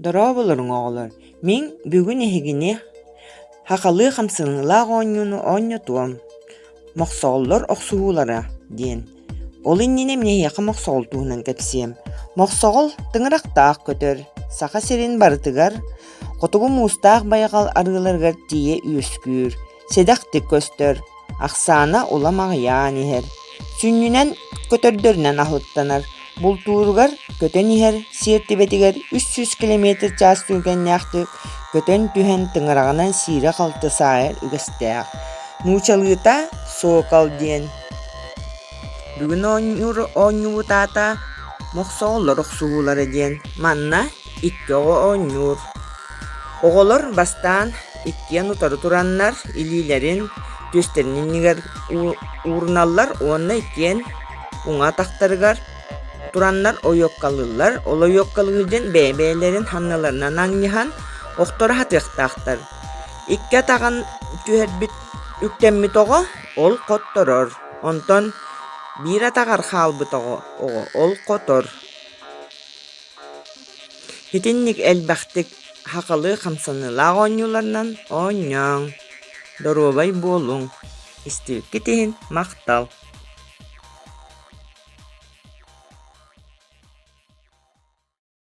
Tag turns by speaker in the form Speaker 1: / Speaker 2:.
Speaker 1: Дорооболоруҥ, оҕолор! Мин бүгүн эһигини сахалыы хамсаныылаах оонньууну оонньотуом, «Мохсоҕоллор охсуһуулара» диэн. Ол иннинэ мин эһиэхэ мохсоҕол туһунан кэпсиэм. Мохсоҕол тыҥырахтаах көтөр, Саха сирин барытыгар, хотугу муустаах байҕал арыыларыгар тиийэ үөскүүр. Сэдэхтик көстөр, ахсаана улам аҕыйаан иһэр. Сүнньүнэн көтөрдөрүнэн аһылыктанар, бултууругар көтөн иһэр сиэртибэтигэр 300 километр чаас түргэннээхтик көтөн түһэн тыҥыраҕынан сиирэ-халты саайар үгэстээх. Нуучалыыта «Сокол» диэн. Бүгүн оонньуур оонньуубут аата «Мохсоҕоллор охсуһуулара» диэн. Манна икки оҕо оонньуур. Оҕолор бастаан иккиэн утары тураннар илиилэрин түөстэрин иннигэр ууруналлар уонна иккиэн уҥа атахтарыгар тураннар ойуоккалыыллар. Ол ойуоккалыы сылдьан бэйэ-бэйэлэрин санныларынан анньыһан охторо сатыахтаахтар. Икки атаҕын түһэрбит үктэммит оҕо ол хотторор, онтон биир атаҕар хаалбыт оҕо ол хотор. Итинник элбэхтик сахалыы хамсаныылаах оонньууларынан оонньооҥ, доруобай буолуҥ, истибиккит иһин махтал!